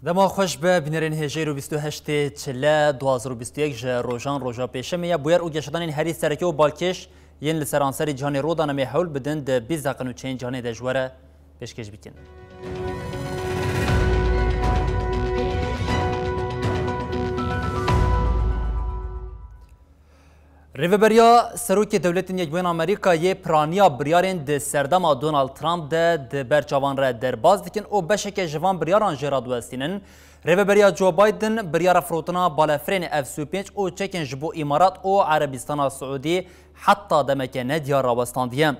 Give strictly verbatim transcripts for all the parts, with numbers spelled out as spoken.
Dema xweş be, bînerên hêjê ro bîst û heştê Çile du hazar û bîst û yek ji rojan roja pêşemê ye. Bûyer û geşedanên herî sereke û balkêş yên li seranserî cîhanê rû dane me hewl bidin di bîst deqe nûçeyên cîhanê de ji we re pêşkêş bikin. Rêveberiya Serokê Dewletên Yekbûyên Amerîkayê piraniya biryarên di serdema Donald Trump de di ber çavan re derbas dikin û beşeke ji van biryaran jê radiwestînin. Rêveberiya Joe Biden biryara firotina balefirên F sî û pênc û çekên ji bo Îmarat û Erebistana Siûdî heta demeke nediyar rawestandiye.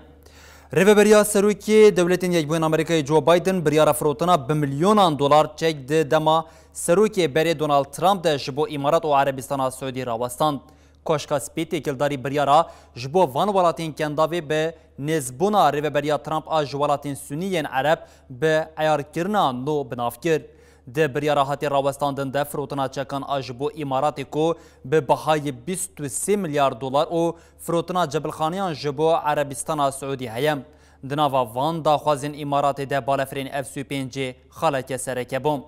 Rêveberiya Serokê Dewletên Yekbûyên Amerîkayê Joe Biden biryara firotina bi milyonan dolar çek di dema serokê berê Donald Trump de ji bo Îmarat û Erebistana Siûdî rawestand. Koşka Spî têkildarî biryara ji bo van welatên Kendavê bi nêzbûna rêveberiya Trump a ji welatên Sunî yên Ereb bi eyarkirina nû bi nav kir. Di biryara hatî rawestandin de firotina çekan a ji bo Îmaratê ku bi bihayê bîst û sê milyar dolar û firotina cebilxaneyan ji bo Erebistana Siûdî heye. Di nava van daxwazên Îmaratê de balefirên F sî û pêncê xaleke sereke bû.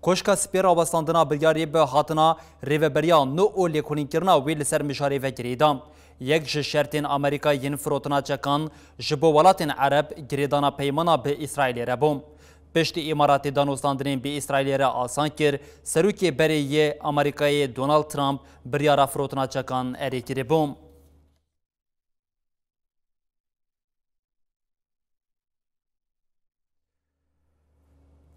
Koşka Spî rawestandina biryarê bi hatina rêveberiya nû û lêkolînkirina wê li ser mijarê ve girê da. Yek ji şertên Amerîka yên firotina çekan ji bo welatên Ereb girêdana peymana bi Îsraîlê re bû. Piştî Îmaratê danûstandinên bi Îsraîlê re asan kir, serokê berê yê Amerîkayê Donald Trump biryara firotina çekan erê kiribû.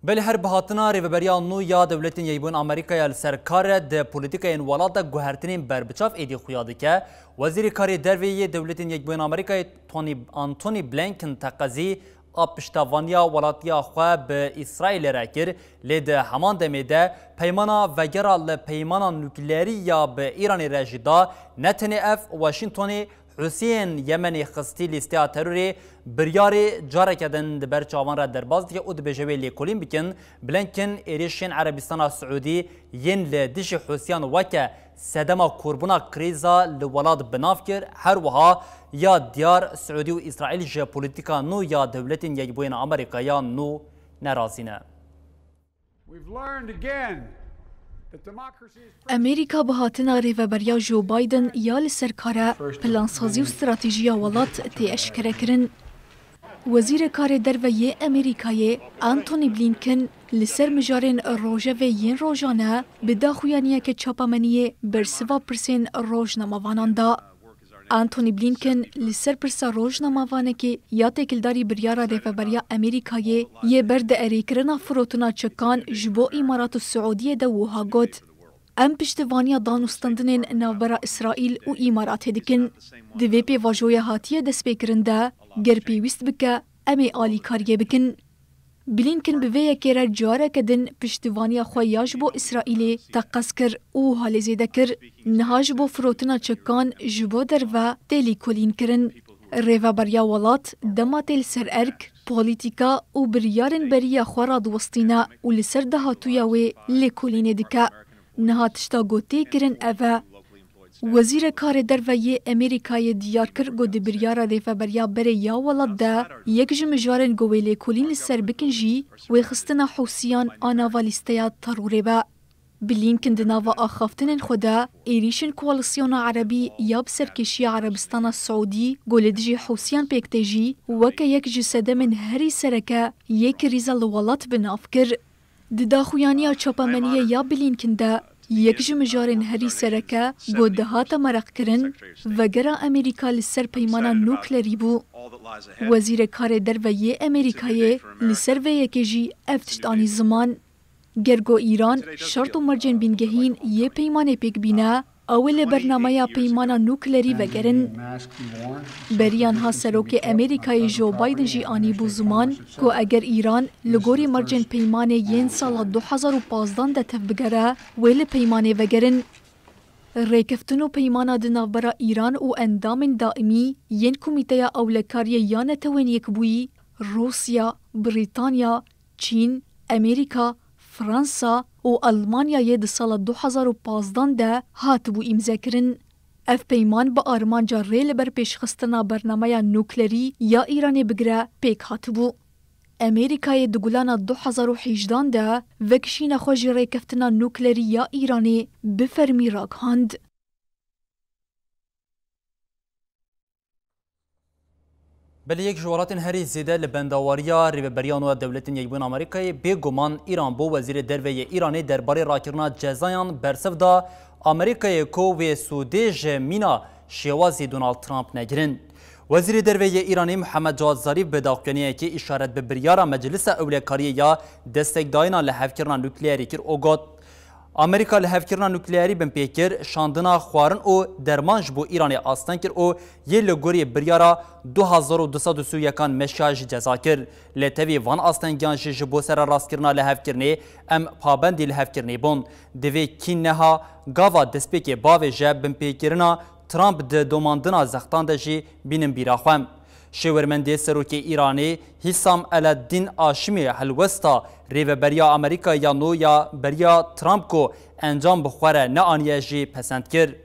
Belê her bihatina Rêveberiya nû ya Dewletên Yekbûyên Amerîkaya li ser kar e, di polîtîkayên welat de guhertinên berbiçav êdî xuya dike. Wezîrê Karê Derve yê Dewletên Yekbûyên Amerîkayê Tony, Antony Blinken teqezî a piştevaniya welatiya xwe bi Îsraîlê re kir, lê di heman demê de peymana vegera li peymana nukleerî ya bi Îranê re jî da, ne tenê ev, Washingtonê Husiyên Yemenê xistî lîsteya terorê, biryarê careke din di ber çavan re derbas dike û dibêje wê lêkolîn bikin. Blinken êrişên Erebistana Siûdî yên li dijî Husiyan weke sedema korbûna krîza li welat bi nav kir, her wiha ya diyar Siûdî û Îsraîl ji polîtîka nû ya Dewletên Yekbûyên Amerîka ya nû nerazî ne. We've learned again that democracy is Amerîka bi hatina rêveberiya Joe Biden ya li ser kar e, plansazî û stratejiya welat tê eşkerekirin. Wezîrê Karê Derve yê Amerîkayê Antony Blinken li ser mijarên rojevê yên rojane bi daxuyaniyeke çapameniyê bersiva pirsên rojnamavanan da. Antony Blinken li ser pirsa rojnamavanekê ya têkildarî biryara rêveberiya Amerîkayê yê ber di erêkirina firotina çekan ji bo Îmarat û Siûdiyê de wiha got, Em piştevaniya danûstandinên navbera Îsraîl û Îmaratê dikin. Di vê pêvajoya hatiye destpêkirin de, ger pêwîst bike, em ê alîkariyê bikin. Blinken bi vê yekê re careke din piştevaniya xwe ya ji bo Îsraîlê teqez kir û wiha lê zêde kir, Niha ji bo firotina çekan ji bo derve tê lêkolînkirin. Rêveberiya welat dema tê li ser erk, polîtîka û biryarên beriya xwe radiwestîne û li ser dahatûya wê lêkolînê dike. Niha tişta ku tê kirin ev e. Wezîrê Karê Derve yê Amerîkayê diyar kir ku di biryara rêveberiya berê ya welat de yek ji mijarên ku wê lêkolîn li ser bikin jî wêxistina Hûsiyan a nava lîsteya terorê be. Blinken di nava axaftinên xwe de êrîşên Koalîsyona Erebî ya bi serkêşiya Erebistana Siûdî ku li dijî Hûsiyan pêk tê jî weke yek ji sedemên herî sereke yê krîza li welat bi nav kir. Di daxuyaniya çapemeniyê ya Blinken de yek ji mijarên herî sereke ku dihate meraqkirin, vegera Amerîka li ser peymana nuklerî bû. Wezîrê Karê Derve yê Amerîkayê li ser vê yekê jî ev tişt anî ziman. Ger ku Îran şert û mercên bingehîn yê peymanê pêk bîne, ew ê li bernameya peymana nuklerî vegerin. Beriya niha serokê Amerîkayê Joe Biden jî anîbû ziman ku eger Îran li gorî mercên peymanê yên sala du hazar û pazdan de tevbigere, wê li peymanê vegerin. Rêkeftin û peymana di navbera Îran û endamên daîmî yên Komîteya Ewlekariyê ya Netewên Yekbûyî, Rûsya, Brîtanya, Çîn, Amerîka, Fransa û Elmanyayê di sala du hazar û pazdan de hatibû îmzekirin. Ev peyman bi armanca rê li ber pêşxistina bernameya nuklerî ya Îranê bigire pêk hatibû. Amerîkayê di gulana du hezar û hejdehan de vekişîna xwe ji rêkeftina nuklerî ya Îranê bi fermî ragihand. Belê yek ji welatên herî zêde li bendawariya Rêveberiya nû ya Dewletên Yekbûyî Amerîkayê bêguman Îran bû. Wezîrê Derve yê Îranê derbarê rakirina cezayan bersiv da Amerîkayê ku wê sûdê ji mîna şêwazî Donald Trump negirin. Wezîrê Derve yê Îranê Mihemed Cewad Zarîf bi daxuyaniyekê îşaret bi biryara Meclisa Ewlekariyê ya destekdayîna lihevkirina nukleerî kir û got, Amerîka lihevkirina nukleerî binpê kir, şandina xwarin û derman ji bo Îranê asteng kir û yê li gorî biryara du hezar û du sed û sî û yekan meşa jî ceza kir. Li tevî van astengiyan jî ji bo sererastkirina lihevkirinê em pabendî lihevkirinê bûn. Divê kî neha gava destpêkê bavêje binpêkirina Trump di domandina zextan de jî bînin bîra xwe. Şêwirmendê serokê Îranê Hîsam Eleddîn Aşimî helwesta rêveberiya Amerîka ya nû ya beriya Trump ku encam bi xwe re neaniye jî pesend kir.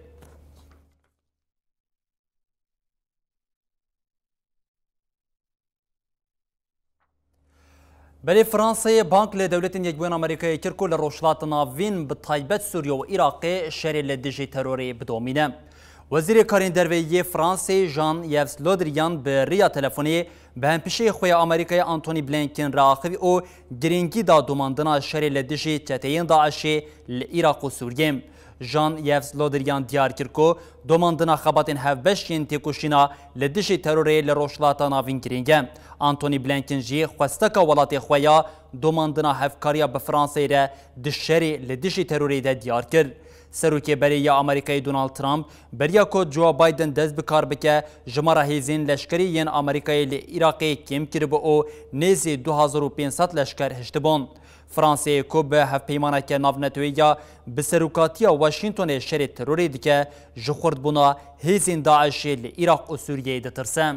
Belê Fransayê bang li Dewletên Yekbûyên Amerîkayê kir ku li Rojhilata Navîn bi taybet Sûriye û Iraqê şerê li dijî terorê bidomîne. Wezîrê Karên Derve yê Fransayê Jean-Yves Le Drian bi riya telefonê bi hempîşeyê xwe ya Amerîkayê Antony Blinken re axivî û girîngî da domandina şerê li dijî çeteyên DAIŞê li Iraq û Sûriyê. Jean-Yves Le Drian diyar kir ku domandina xebatên hevbeş yên têkoşîna li dijî terorê li Rojhilata Navîn girîng e. Antony Blinken jî xwesteka welatê xwe ya domandina hevkariya bi Fransayê re di şerê li dijî terorê de diyar kir. Serokê berê ya Amerîkayê Donald Trump beriya ku Joe Biden dest bi kar bike, jimara hêzên leşkerî yên Amerîkayê li Iraqê kêm kiribû û nêzî du hezar û pênc sed leşker hiştibûn. Fransayê ku bi hevpeymaneke navneteweyî ya bi serokatiya Washingtonê şerê terorê dike, ji xurtbûna hêzên DAIŞê li Iraq û Sûriyeyê ditirse.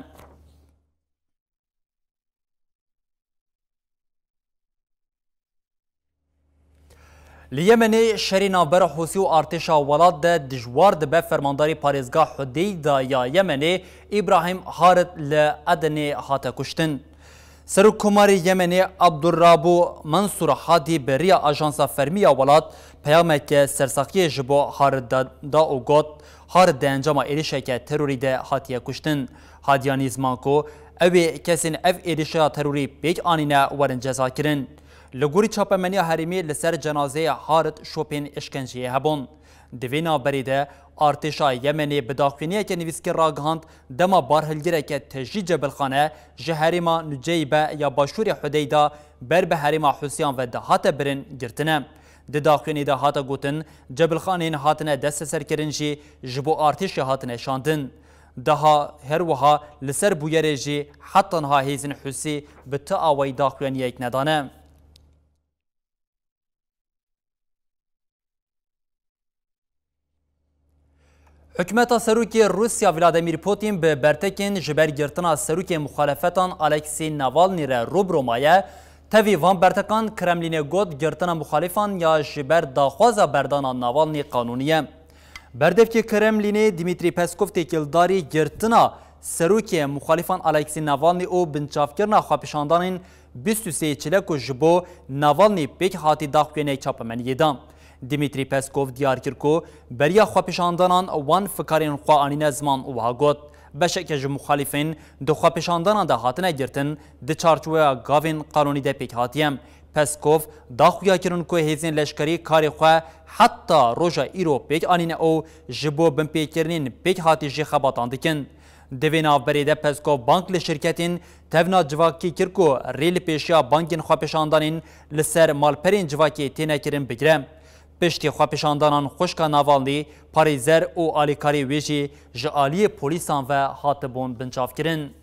Li Yemenê şerê navbera Hûsî û artêşa welat de dijwar dibe. Fermandarê parêzgeha Hudeyda ya Yemenê Îbrahîm Harit li Edenê hate kuştin. Serokkomarê Yemenê Abdurrabu Mansur Hadi bi riya ajansa fermî ya welat peyameke sersaxiyê ji bo Harit de da û got, Harit di encama êrişeke terorî de hatiye kuştin. Hadi anî ziman ku ew ê kesên ev êrişa terorî pêk anîne werin cezakirin. Li gorî çapemeniya herêmê li ser cenazeyê Harit şopên îşkenceyê hebûn. Di vê navberê de artêşa Yemenê bi daxuyaniyeke nivîskî ragihand, dema barhilgireke tejî cebilxane ji herêma Nuceybe ya başûrê Hudeyda ber bi herêma Hûsiyan ve dihate birin girtine. Di daxuyanî de hate gotin, cebilxaneyên hatine desteserkirin jî ji bo artêşê hatine şandin. Daha her wiha li ser bûyerê jî heta niha hêzên Hûsî bi ti awayî daxuyaniyek nedane. Hikûmeta Serokê Rûsya Vladimir Putin bi bertekên ji ber girtina serokê muxalefetan Alexei Navalny re rû bi rû maye. Tevî van bertekan Kremlînê got, girtina muxalifan ya ji ber daxwaza berdana Navalny qanûnî ye. Berdevkê Kremlînê Dmitry Peskov têkildarî girtina serokê muxalifan Alexei Navalny û binçavkirina xwepêşandanên bîst û sê çile ku ji bo Navalny pêk hatî daxuyaniyek çapemeniyê da. Dmitry Peskov diyar kir ku beriya xwepêşandanan wan fikarên xwe anîne ziman û wiha got, Beşeke ji muxalîfên di xwepêşandanan de hatine girtin, di çarçoveya gavên qanûnî de pêk hatiye. Peskov da xuyakirin ku hêzên leşkerî karê xwe heta roja îro pêk anîne û ji bo binpêkirinên pêkhatî jî xebatan dikin. Di vê navberê de Peskov bang li şirketên tevna civakî kir ku rê li pêşiya bangên xwepêşandanên li ser malperên civakê têne kirin bigire. Piştî xwepêşandanan xwişka Navalny, parêzer û alîkarê wê jî ji aliyê polîsan ve hatibûn binçavkirin.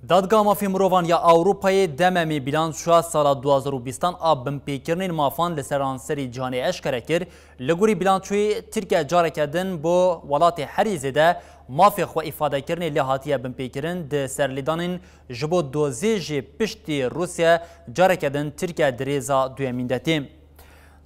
Dadgeha Mafê Mirovan ya Ewropayê, D M M'ê, bîlançoya sala du hazar û bîstan a binpêkirinên mafan li seranserî cîhanê eşkere kir. Li gorî bîlançoyê, Tirkiye careke din bo welatê herî zêde mafê xwe îfadekirinê lê hatiye binpêkirin, di serlêdanên ji bo dozê jî piştî Rûsya careke din Tirkiye di rêza duyemîn de tê.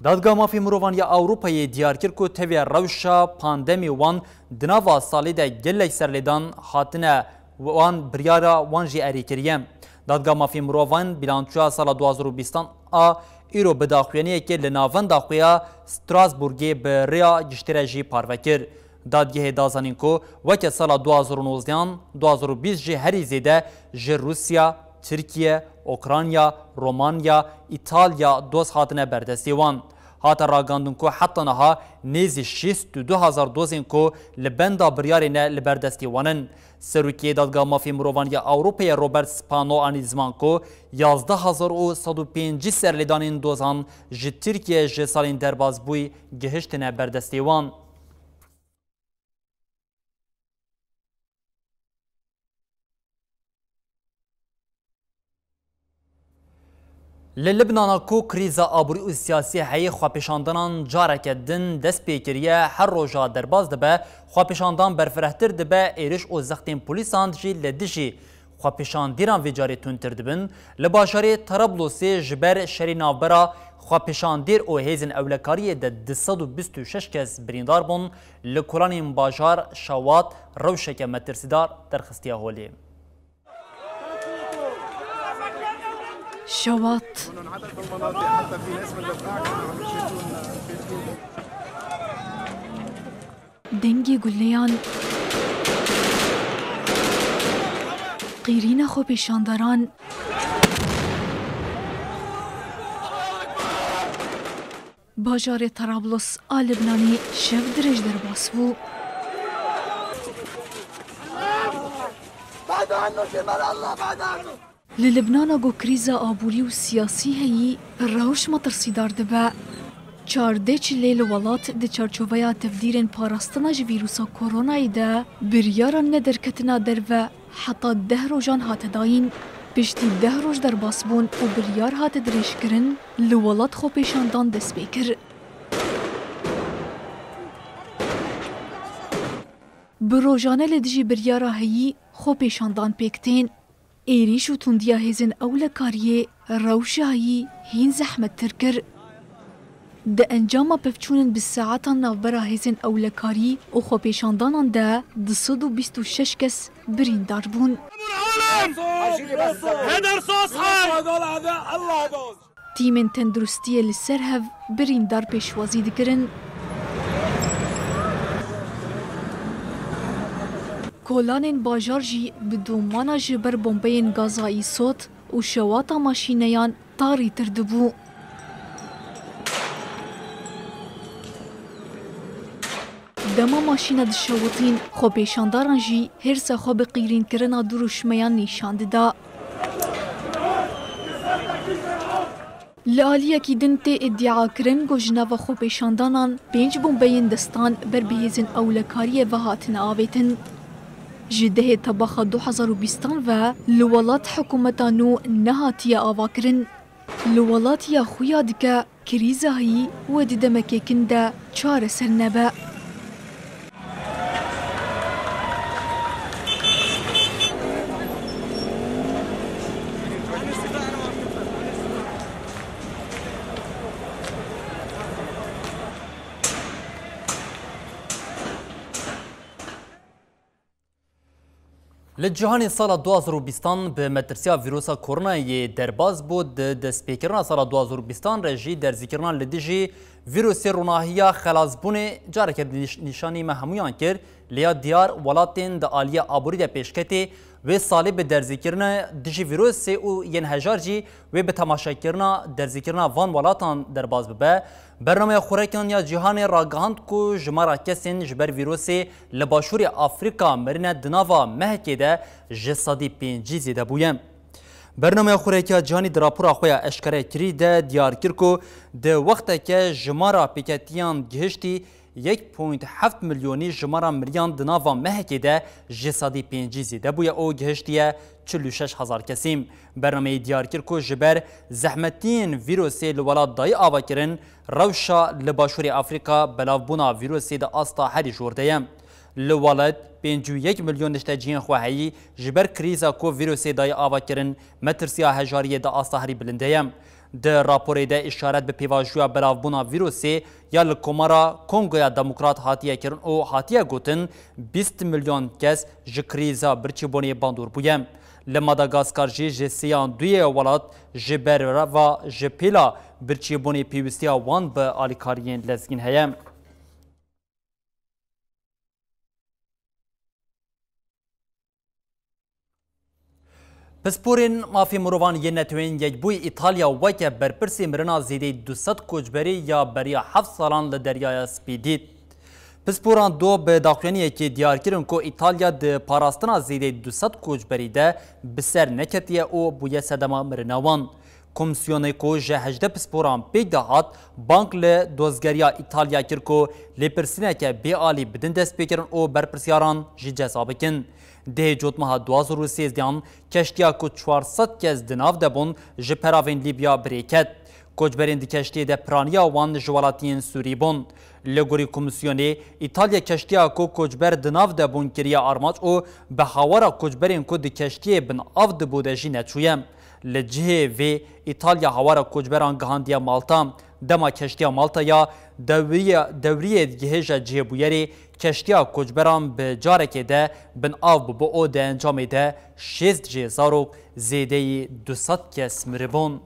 Dadga Mafê Mirovan ya Ewropayê diyar kir ku tevî rewşa pandemî wan di nava salê de gelek serlêdan hatine wan, biryara wan jî erê kiriye. Dadga Mafê Mirovan bîlançoya sala du hazar û bîstan a îro bi daxuyaniyekê li navenda xwe ya Strasbourgê bi rêya giştî re jî parve kir. Dadgehê da zanîn ku weke sala du hazar û nozdehan, du hazar û bîst jî herî zêde ji Rûsya, Tirkiye, Ukrayna, Romanya, Îtalya doz hatine berdestê wan. Hate ragandin ku heta niha nêzî şêst û du hezar dozên ku li benda biryarê ne li ber destê wan in. Serokê Dadga Mafê Mirovan ya Ewropayê Robert Spano anî ziman ku yazdeh hezar û sed û pêncî serlêdanên dozan ji Tirkiye ji salên derbasbûyî gihiştine ber destê wan. Li Libnana ku krîza aborî û siyasî heye, xwepêşandanan careke din dest pê kiriye, her roja derbas dibe, xwepêşandan berfirehtir dibe, êriş û zextên polîsan jî li dijî xwepêşandîran vê carê tundtir dibin. Li bajarê Tarablosê ji ber şerê navbera xwepêşandîr û hêzên ewlekariyê de du sed û bîst û şeş kes birîndar bûn, li kolanên bajar Şewat rewşeke metirsîdar derxistiye holê. Şewat. Dengê guleyan. Qîrîna xwepêşandaran. Bajarê Tarablos a Libnanê şev dirêj derbas bû. Li Libnana ku krîza aborî û siyasî heyî, rewş metirsîdar dibe. Çardeh çilê li welat di çarçoveya tevdîrên parastina ji vîrusa koronayê de biryara nederketina derve heta deh rojan hate dayîn. Piştî deh roj derbasbûn û biryar hate dirêjkirin, li welat xwepêşandan dest pê kir. Bi rojane li dijî biryara heyî xwepêşandan pêk tên. Êrîş û tundiya hêzên ewlekariyê rewşa heyî hîn zehmettir kir. Di encama pevçûnên bi saetan navbera hêzên ewlekarî û xwepêşandanan de du sed û bîst û şeş kes birîndar bûn. Tîmên tenduristiyê li ser hev birîndar pêşwazî dikirin. Kolanên bajar jî bi domana ji ber bombeyên gaza îsot û şewata maşîneyan tarîtir dibû. Dema maşîna dişewitîn, xwepêşandaran jî hêrsa xwe bi qîrînkirina du rûşmeyan nîşan dida. Li aliyekî din tê îdiakirin ku ji nava xwepêşandanan pênc bombeyên destan ber bi hêzên ewlekariyê ve hatine avêtin. Ji dehê tebaxa du hezar û bîstan ve li welat hikûmeta nû nehatiye avakirin. Li welatiya xwe ya dike krîza heyî wê di demekê kin de çareser nebe. Li cîhanê sala du hazar û bîstan bi metirsiya vîrusa koronayê derbas bû, di destpêkirina sala du hazar û bîstan re jî derzîkirina li dijî vîrusê ronahiya xelasbûnê careke din nîş-, nîşanî me hemûyan kir. Lêya diyar welatên di aliyê aborî de pêşketê wê salê bi derzîkirina dijî vîrusê û yên hejar jî wê bi temaşekirina derzîkirina van welatan derbas bibe. Bernameya Xurekan ya Cîhanê ragihand ku jimara kesên ji ber vîrusê li Başûrê Afrîka mirine di nava mehekê de ji sedî pêncî zêde bûye. Bernameya Xurekan ya Cîhanî di rapora xwe ya eşkere kirî de diyar kir ku di wexteke jimara pêketiyan gihiştî yek point heft milyonî, jimara miriyan di nava mehekê de ji sedî pêncî zêde bûye û gihiştiye çil û şeş hezar kesî. Bernameyê diyar kir ku ji ber zehmetiyên vîrusê li welat dayî ava kirin, rewşa li Başûrê Afrîka belavbûna vîrusê di asta herî jor de ye. Li welat pêncî û yek milyon niştecihên xwehayî ji ber krîza ku vîrusê dayî ava kirin, metirsiya hejariyê di asta herî bilind de ye. Di raporê de îşaret bi pêvajoya belavbûna vîrusê ya li Komara Kongoya Demokrat hatiye kirin û hatiye gotin, bîst milyon kes ji krîza birçîbûnê bandor bûye. Li Madagaskar jî ji sêyan duyê welat ji ber va ji pêla birçîbûnê pêwîstiya wan bi alîkariyên lezgîn heye. Pisporên mafê mirovan yên Neteweyên Yekbûyî Îtalya weke berpirsê mirina zêdeyî du sed koçberî ya beriya heft salan li Deryaya Spî dît. Pisporan do bi daxuyaniyekê diyar kirin ku Îtalya di parastina zêdeyî du sed koçberî de bi ser neketiye û bûye sedema mirina wan. Komîsyonê ku ji hejdeh pisporan pêk dihat, bang li dozgeriya Îtalya kir ku lêpirsîneke bêalî bidin destpêkirin û berpirsyaran jî ceza bikin. Dihê cotmeha du hazar û sêzdeh an keştiya ku çar sed kes di nav de bûn ji peravên Lîbya bi rê ket. Koçberên di keştiyê de piraniya wan ji welatiyên Sûrî bûn. Li gorî komîsyonê, Îtalya keştiya ku koçber di nav de bûn kiriye armanc û bi hawara koçberên ku di keştiyê bin av dibû de jî neçûye. Li cihê vê, Îtalya hawara koçberan gihandiye Malta. Dema keştiya Malta ya dewriye, dewriyê digihêje cihê bûyerê, keştiya koçberan bi carekê de bin av bûbû û di encamê de şêst jê zarok, zêdeyî du sed kes miribûn.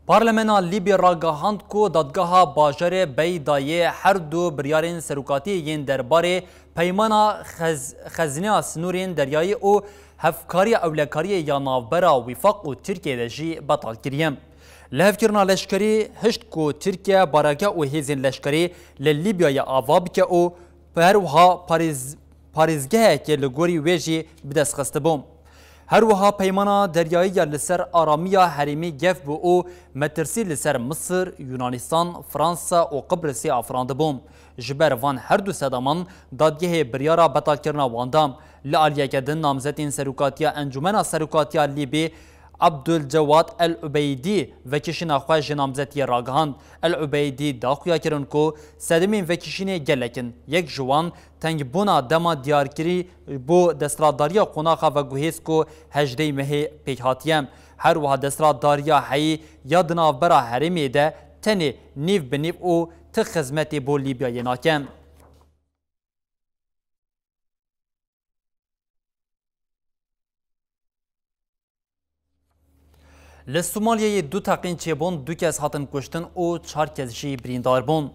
Parlemena Lîbya ragihand ku dadgeha bajarê Beydayê her du biryarên serokatiyê yên derbarê peymana xez-, xezîneya sinûrên deryayî û hevkariya ewlekariyê ya navbera Wîfaq û Tirkiye de jî betal kiriye. Lihevkirina leşkerî hişt ku Tirkiye barage û hêzên leşkerî li Lîbyayê ava bike û her wiha parêz-, parêzgehekê li gorî wê jî bi dest xistibû. Her wiha peymana deryayî ya li ser aramiya herêmê gef bû û metirsî li ser Misir, Yunanîstan, Fransa û Qibrisê afirandibû. Ji ber van her du sedaman dadgehê biryara betalkirina wan da. Li aliyeke din namzetên serokatiya Encûmena Serokatiya Lîbê Abdulcewad El Ubeydî vekişîna xwe ji namzetiyê ragihand. El Ubeydî da xuya kirin ku sedemên vekişînê gelek in. Yek ji wan tengbûna dema diyarkirî bo desthilatdariya qonaxa veguhêz ku hejdehê mehê pêk hatiye. Her wiha desthilatdariya heyî ya di navbera herêmê de tenê nîv bi nîv û ti xizmetê bo Lîbyayê nake. Li Somaliyeyê du teqîn çêbûn, du kes hatin kuştin û çar kes jî birîndar bûn.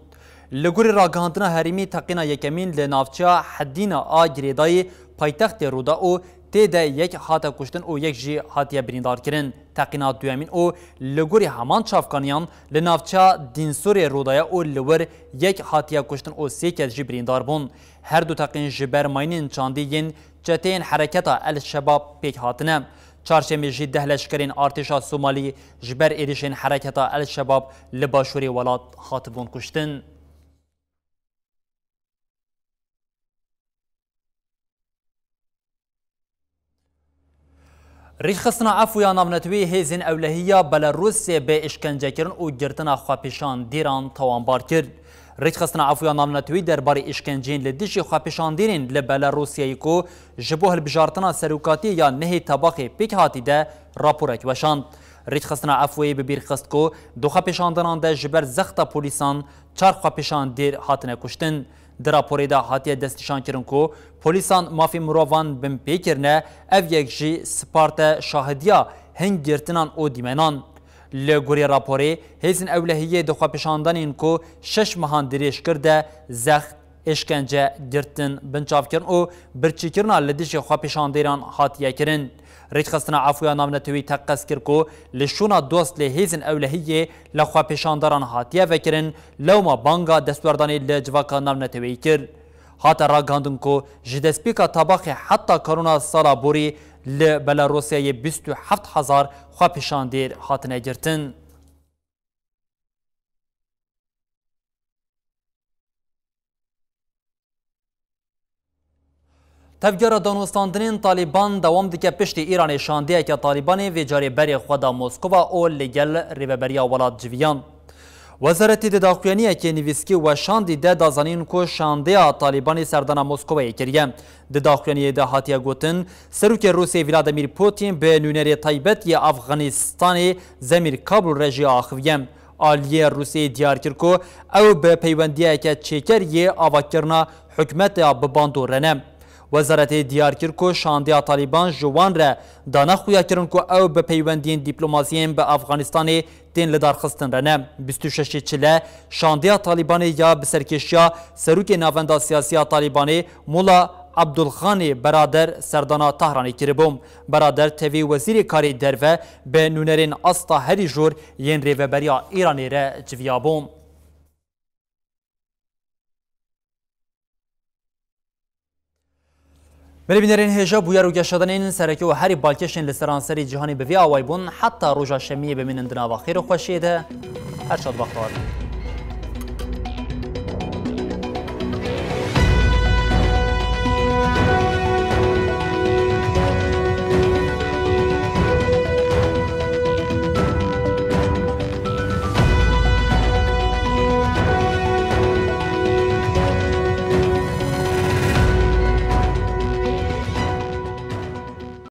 Li gorî ragihandina herêmî, teqîna yekemîn li navçeya Hedîna a girêdayî paytextê rû da û tê de yek hate kuştin û yek jî hatiye birîndarkirin. Teqîna duyemîn û li gorî heman çavkaniyan li navçeya Dînsorê rû daye û li wir yek hatiye kuştin û sê kes jî birîndar bûn. Her du teqîn ji ber mayînên çandî yên çeteyên hereketa El Şebab pêk hatine. Çarşemê jî deh leşkerên artêşa Somalî ji ber êrişên hereketa El Şebab li başûrê welat hatibûn kuştin. Rêxistina Efû ya Navnetewî hêzên ewlehî ya Belarusê bi îşkencekirin û girtina xwepêşandîran tawanbar kir. Rêxistina Efû ya Navnetewî derbarê îşkenceyên li dijî xwepêşandîrên li Belarusiyeyê ku ji bo hilbijartina serokatiyê ya nehê Tebaxê pêk hatî de raporek weşand. Rêxistina Efûyê bi bîr xist ku di xwepêşandinan de ji ber zexta polîsan çar xwepêşandîr hatine kuştin. Di raporê de hatiye destnîşankirin ku polîsan mafê mirovan binpê kirine, ev yek jî sparte şahidiya hin girtinan û dîmenan. Li gorî raporê, hêzên ewlehiyê di xwepêşandanên ku şeş mehan dirêj kir de zext, êşkence, girtin, binçavkirin û birçîkirina li dijî xwepêşandêran hatiye kirin. Rêkxistina Efûya Navnetewî teqez kir ku li şûna dost lê hêzên ewlehiyê li xwepêşandaran hatiye vekirin, lewma banga destwerdanê li civaka navneteweyî kir. Hate ragihandin ku ji destpêka Tebaxê heta kanûna sala borî li Belarusyayê bîst û heft hezar xwepêşandêr hatine girtin. Tevgera danûstandinên Talîban dewam dike. Piştî Îranê şandiyeke Talîbanê vê carê berê xwe da Moskova û li gel rêveberiya welat civiyan. Wezaretê di daxuyaniyekê nivîskî weşandî de da zanîn ku şandeya Talîbanê serdana Moskowayê kiriye. Di daxuyaniyê de hatiye gotin, Serokê Rûsê Vladimir Putin bi nûnerê taybet yê Afxanistanê Zemîr Kabul re jî axiviye. Aliyê Rûsê diyar kir ku ew bi peywendiyeke çêker yê avakirina hikûmeta bi bando re ne. Wezaretê diyar kir ku şandeya Talîban ji wan re dane xuya kirin ku ew bi peywendiyên dîplomasiyên bi Afxanistanê tên lidarxistin re ne. Bîst û şeş Çile şandeya Talîbanê ya bi serkêşiya serokê navenda siyasî ya Talîbanê Mula Abdulxanê Berader serdana Tahranê kiribû. Berader tevî wezîrê karê derve bi nûnerên asta herî jor yên rêveberiya Îranê re civiyabû. Belê bînerên hêja, bûyer û geşedanên sereke û herî balkêşên li seranserî cîhanê bi vî awayî bûn. Heta roja şemiyê bimînin di nava xêr û xweşiyê de. Her çad baxtewar.